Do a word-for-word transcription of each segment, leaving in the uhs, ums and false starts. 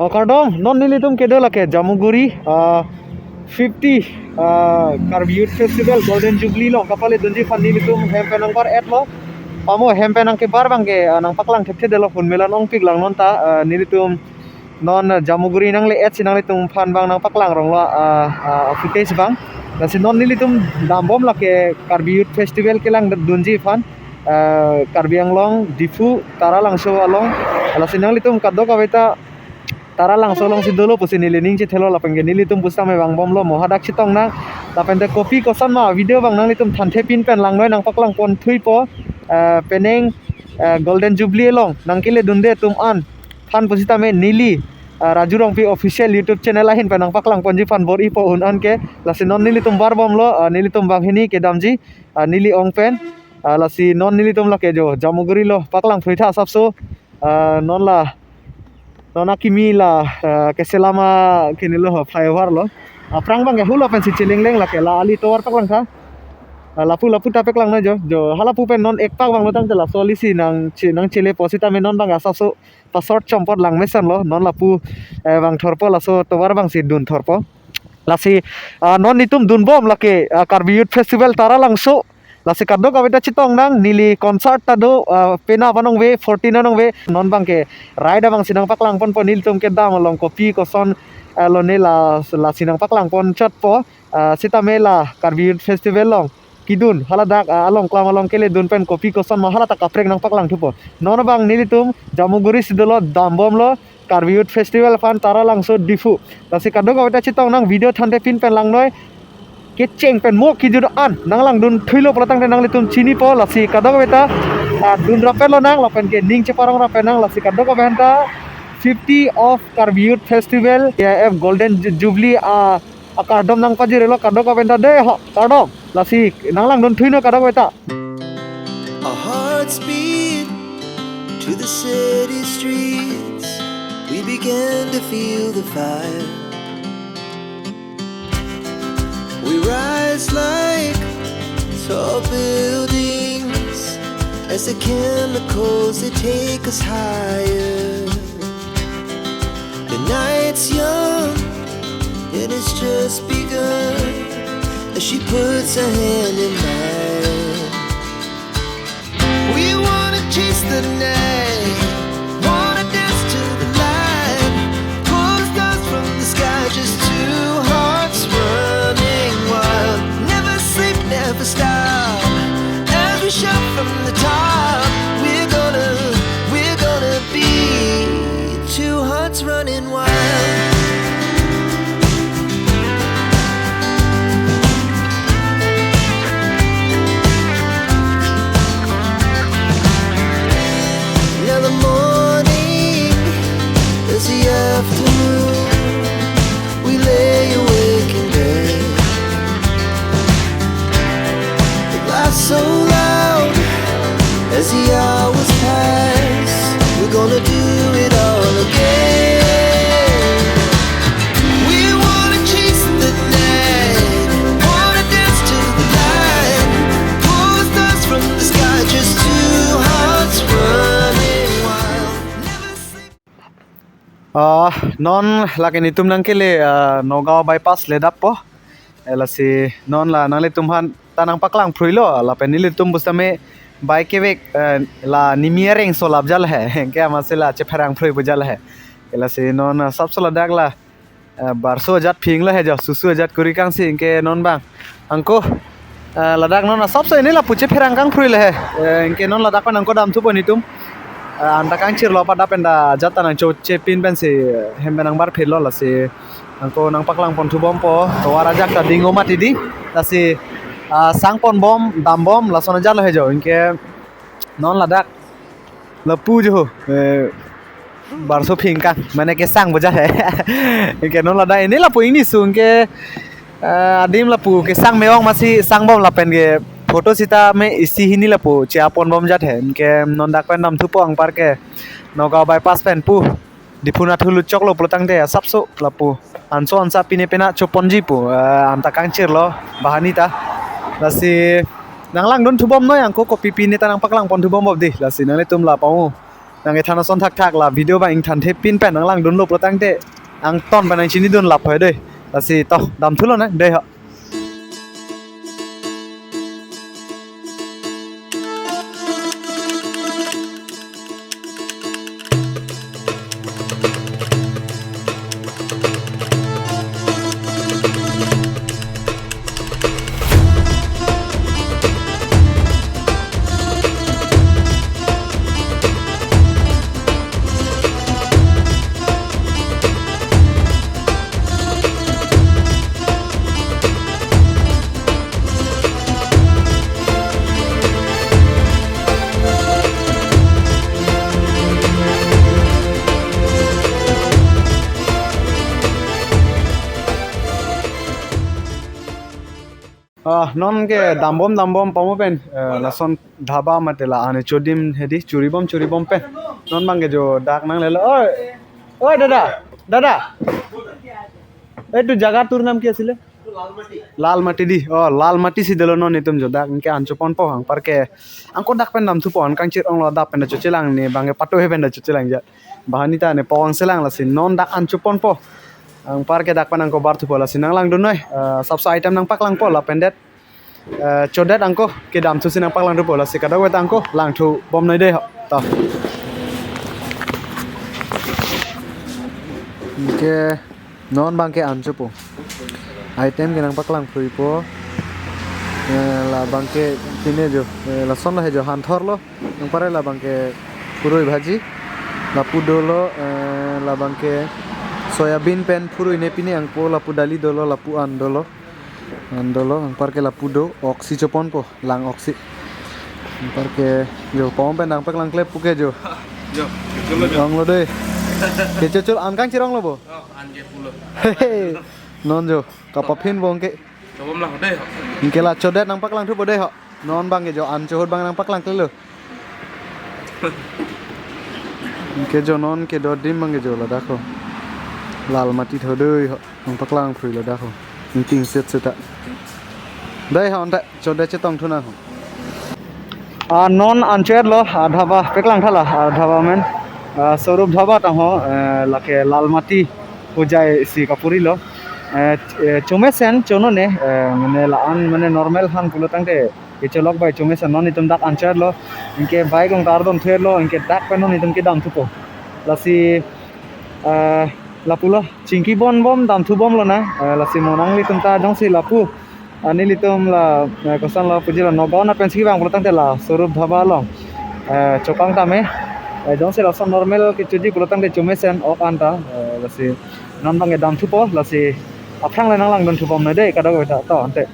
Oh, kardom, non nelitum kedo lake Jamuguri, ah, fifty, ah, Karbi Youth Festival Golden Jubilee along kapale dunji aphan nelitum hem pen nangpar-etlo. Pamo hem pen nangkebar abangke, ah, nangpaklang thekthedetlo, hunmelan ongpik lang non ta, ah, nelitum non, ah, Jamuguri nangle-etsi nanglitum aphan abang nangpaklang ronglo, ah, ah, footage abang. Lasi non nelitum dambom lake Karbi Youth Festival kelang dunji aphan, ah, Karbi Anglong, Diphu, Taralangso along. Lasi nanglitum kadokave ta Taralangso alongsi dolo pusi neli ning chethelo, lapenke nelitum pusitame vangbomlo, mo hadak chetong nang. Lapente kopi koson ma video abang nanglitum thanthe pin pen langnoi nangpaklang pon thuipo, ah, penang, ah, Golden Jubilee along nangkele dunde atum an aphan pusitame neli, ah, Raju Rongpi Official YouTube channel ahin pen nangpaklang ponji aphan bor-ipo un-an ke. Lasi non nelitum varbomlo, ah, nelitum banghini kedamji, ah, neli ong pen, ah, lasi non nelitum lake jo Jamuguri lo, paklang phrui tha asapso, ah, non la, non akimi la, ah, keselama kini lo ho, flyover lo. Aphrang abangke hula pensi chelengleng lake la ali tovar paklang tha. Ah, lapu lapu ta paklang noi jo, jo halapu pen non ekpak vanglo tangte laso alisi nangche, nangchelepo sitame non abang asapso pasort chompot lang mesenlo, non lapu, eh, vang thorpo, laso tovar abangsi dun thorpo. Lasi, ah, non nelitum dunbom lake, ah, Karbi Youth Festival Taralangso. Lasi kadokave ta chetong nang, neli concert ta do, ah, pena vanong ve, fourteen anong ve, non abangke ride abangsi nangpaklang ponpo, nelitum kedam along kopi koson, ah, lone la, lasi nangpaklang pon chotpo, ah, sitame la Karbi Youth Festival along kedun, haladak, ah, along klam along kele dun pen kopi koson ma hala ta kaprek nangpaklang thupo. Non abang nelitum Jamuguri si dolo, dambomlo Karbi Youth Festival aphan Taralangso Diphu. Lasi kadokave ta chetong nang, video thanthe pin pen langnoi. Kecheng pen mo kejut an nanglang dun thuilo pulo tangte nanglitum chinipo, lasi kadokave ta, ah, dun rapetlo nang, lapenke ning cheparong rapet nang, lasi kadokave aphan ta fifty of Karbi Youth Festival, K I F Golden Ju-, Jubilee, ah, akardom nangpajirelo kadokave ta de ho, kardom. Lasi nanglang dun thuinoi kadokave ta. Our hearts beat to the city streets. We began to feel the fire. We rise like tall buildings as the chemicals, they take us higher. The night's young and it's just begun as she puts her hand in mine. We wanna chase the night, wanna dance to the light. Pull the stars from the sky, just two hearts running wild. Never sleep, never stop. As we shout from the top, we're gonna, we're gonna be two hearts running wild. Now the morning is the afternoon. We lay awake in bed. It laughs so loud as the hours pass. We're gonna do it all again. We wanna chase the night, wanna dance to the light. Pull the stars from the sky, just two hearts running wild. Never sleep. Ah, non lake nelitum nangkele, ah, Nagaon bypass le dappo. Eh, lasi non la nanglitum aphan ta nangpaklang phruilo, lapen nelitum pusitame bike kevek, eh, la nimi areng so lap jal he, ke amatsi la chepherang phrui pu jal he. Eh, lasi non, ah, asapso ladak la, eh, barso ajat phinglo he jo, susu ajat kuri kangsi, anke non abang angko, eh, ladak non asapso ini lapu chepherang kang phrui le he. Eh, anke non ladak pen angko dam thupo nelitum. Eh, anta kangchirlo, pada pen ta ajat ta nangchoche pin pensi, eh, hem pen nangbar phirlo, lasi angko nangpaklang pon thubompo, tovar ajak ta ding-o mati di, lasi, ah, sang ponbom, dambom, lason ajatlo he jo, anke non ladak lapu jo, eh, barso phingkang, mane kesang pu jat he. Anke non ladak ini lapu ingni sung ke, eh, adim lapu kesang me-ong amatsi sangbom lapenke photo sitame isi hini lapu che-a ponbom jat he. Anke non dak pen dam thupo anparke Nagaon bypass pen pu Diphu Nathul choklo pulo tangte asapso lapu anso ansa pine pena choponji pu, eh, anta kangchirlo bahani ta. Lasi nanglang dun thubom noi angko, kopi pine ta nangpaklang pon thubompo di. Lasi nanglitum la pamo Nangkethan ason thakthak la video abang ingthan thepin pen nanglangdunlo pulotangte angton pen nangchinidun laphoi dei. Lasi to damthulo nang dei ho. Ah, non ke dambom dambom pamo pen, eh, lason dhaba mate la-an chodim hedi churibom churibom pen. Non abang ke jo dak nanglelo. Oi, oi dada, dada. এইটো জাগাটোৰ নাম কি আছিলে? লালমাটি দি। অ, লালমাটি si dolo non itum jo dak anke an choponpo anparke. Angko dak pen damthupo, an kangchir onglo dak pen chochelang ne abang ke patu he pen chochelang ja. Bahani ta ne pawang selang lasi non dak an choponpo. Anparke dak pen angko barthupo lasi nanglangdun noi. Eh, sapso item nangpaklangpo lapen det. Eh, chodet angko kedamthu si nangpaklangthupo lasi kadokave ta angko langthubom noi dei ho. To. Anke non abang ke an chopo. Item ke nangpaklang phruipo. Eh, la abang ke pine jo. Eh, lason lo he jo hanthor lo. Anpar la abang ke phurui bhaji. Lapu dolo, eh, la abang ke soyabin pen phurui ne pine angpo, lapu dali dolo, lapu an dolo. An dolo, anparke lapu do, oksi choponpo, lang oksi. Anparke jo pom pen nangpaklang kle puke jo. Jo, kechul lo jo. Onglo dei. Kechul an kangchir onglo bo. Oh, an ke pulo. Hehe. Non jo, kapaphin abang ke. Chobom lang dei ho. Anke la chodet nangpaklangthupo dei ho. Non abang ke jo an chohut abang nangpaklang klelo. Anke jo non kedo adim abang ke jo ladak ho. Lalmati tho dei ho. Nangpaklang phrui ladak ho. Ingting set seta. Dei ho anta chodet chetongthu nang ho. Ah, non an choetlo, ah, dhaba, paklang tha la, ah, dhaba men. Ah, Sarup Dhaba ta ho, eh, lake Lalmati Hojai si kapuri lo. Eh, ch-, eh, chomesen chono ne, eh, mane la-an mane normal han pulotangte kecholok bai chomesen non itum dak an choetlo. Anke bai kong kardom thuetlo, anke dak pen non itum kedamthupo. Lasi, eh, lapulo, chingki bonbom damthubomlo na, eh, lasi mo nanglitum ta jongsi lapu. Nelitum la, eh, koson lo puji la Nagaon na pensi vang pulotangte la Sarup Dhaba along. Eh, chokang tame. Eh, jongsi lason normal kechoji pulotangte chomesen ok anta. Eh, lasi non abang ke damthupo, lasi aphrang le nanglangdunthubom noi dei kadokave ta to ante.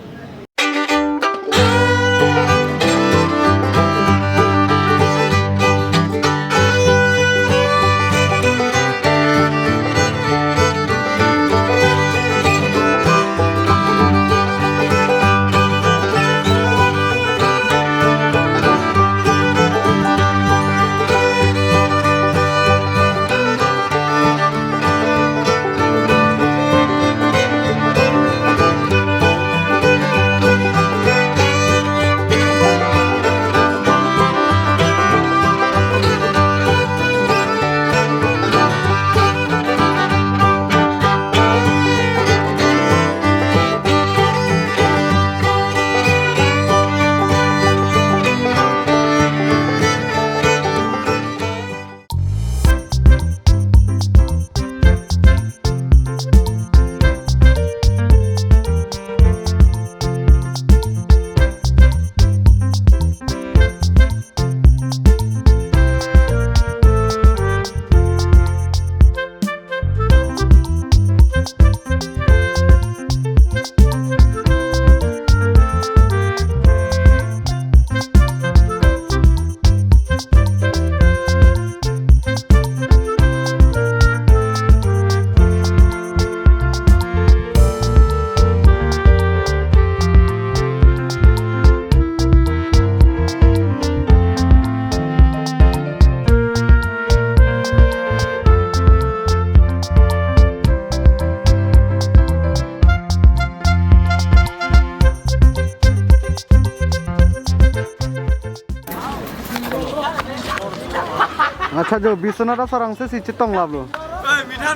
Tha jo, Biswanath asarang se si chetong laplo.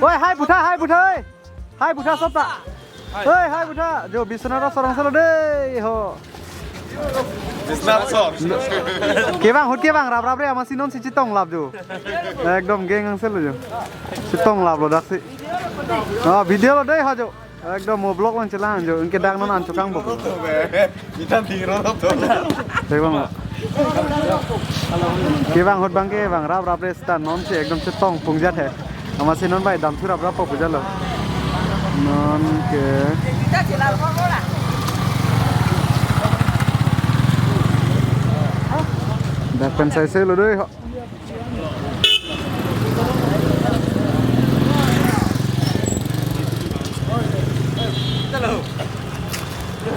Oi, hai putha, hai putha, oi. Hai putha sopta. Oi, hai putha. Jo, Biswanath asarang se lo dei, ho. Biswanath sar. Kevang, ahut kevang, rap rap re, amatsi non si chetong lap jo. Ekdom gang ang se lo jo. Chetong laplo daksi. Oh, video lo dei, ha jo. Ekdom mo vlog lang chelang jo, anke dak non an chokang bo. Itan di ro to. Kevang lo. Kevang ahut abang kevang rap rap re seta non si ekdom chetong pungjat he. Amatsi non bai damthu rap rap po puja lo. Non ke. Dak pen sai se lo dei ho.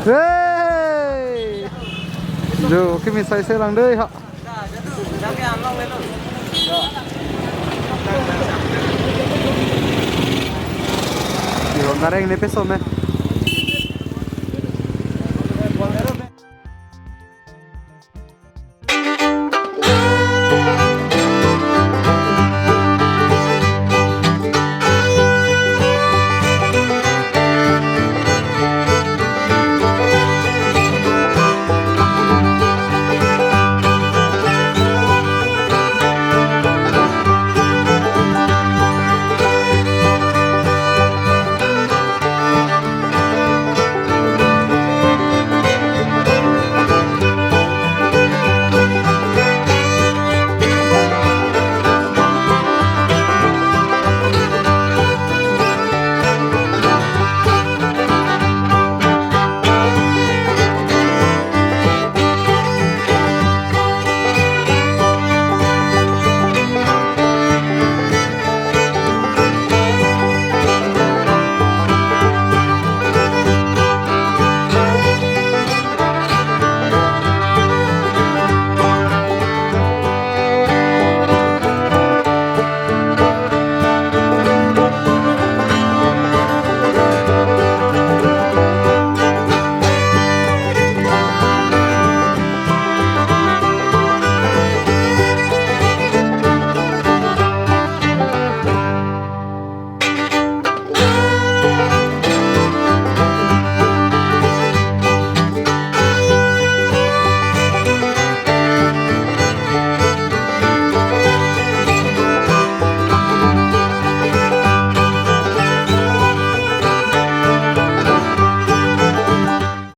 Hey! Jo, kimi sai se lang dei ha. Jo, gareng ne peso me.